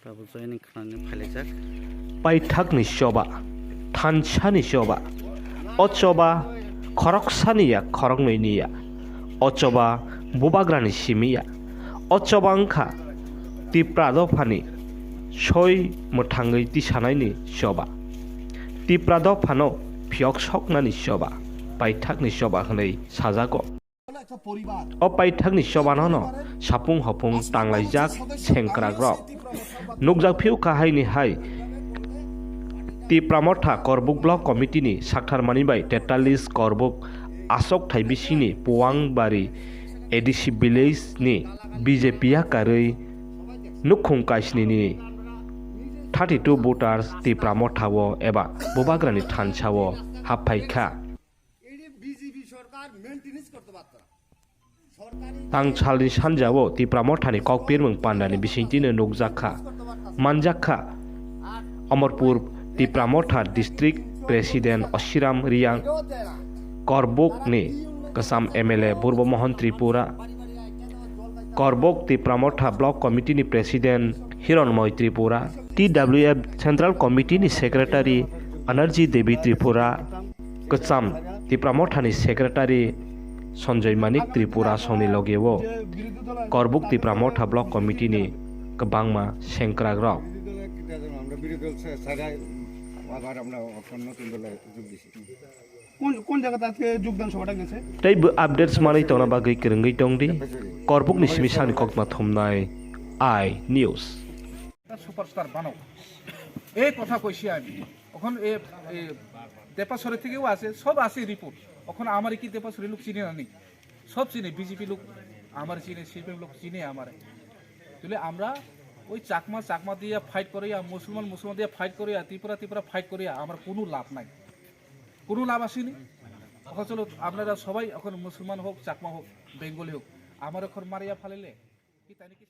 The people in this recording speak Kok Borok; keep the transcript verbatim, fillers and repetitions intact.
Abo joining khnani phailaijak. Paithakni choba, thansani choba. O choba khoroksani ya, khoroknwini ya. O choba bubagrani simi ya. O choba wngkha Tipra dophani soi mwthangwi tisanaini choba. Tipra dophano phiyok soknani choba, paithakni choba hwnwi sajago. O paithakni chobanono sapung hopung tanglaijak sengkrakrok. Nukjak phiyok kha haini hai Tipra Motha Korbuk Block Committee ni saktharmani bai tetallis Korbuk asok thai bisini Puangbari A D C village ni B J P yakarwi nukhung kaisni ni thirty two voters Tipra Motha o eba bubagrani thansa o happhai kha. এটি বিজেপি সরকার মেইনটেনেন্স করতে পারত না। সরকারি Tang salni sanjao Tipra Mothani kokpirmung pandani bisingtwino nukjakha, manjakha. Omorpur Tipra Motha District President Osiram Riang, Korbukni kwcham M L A Burbo Mohan Tripura, Korbuk Tipra Motha Block Committee ni President Hironmoy Tripura, T W F Central Committee ni Secretary Anerji Devi Tripura, kwcham Tipra Mothani Secretary Sanjoy Manik Tripura songni logeo Korbuk Tipra Motha Block Committee ni kwbangma sengkrakrok. আমরা বিরোধী দল ছে-, ছাড়াই আবার আমরা অখন নতুন দলে যোগ দিছি। কোন, কোন জায়গাতে আজকে যোগদান সভাটা গেছে? Tei bo updates manwi tongna bagwi kwrwngwi tongdi. Korbukni simi sani kokma thumnai I News. একটা সুপারস্টার বানাও, এই কথা কইছি আমি। এখন এ, এ, দেপাসরে থেকেও আছে, সব আছে রিপোর্ট। এখন আমার কি দেপাসরে লোক চিনে না নি? সব চিনে, বিজেপি লোক আমার চিনে, সিপিএম লোক চিনে আমার। তাহলে আমরা ওই চাকমা, চাকমা দিয়ে ফাইট করিয়া, মুসলমান, মুসলমান দিয়ে ফাইট করিয়া, ত্রিপুরা, ত্রিপুরা ফাইট করিয়া আমার কোনো লাভ নাই, কোনো লাভ আসেনি। এখন চলো, আপনারা সবাই এখন মুসলমান হোক, চাকমা হোক, বেঙ্গলি হোক, আমার এখন মারিয়া ফালাইলে কি তাই নাকি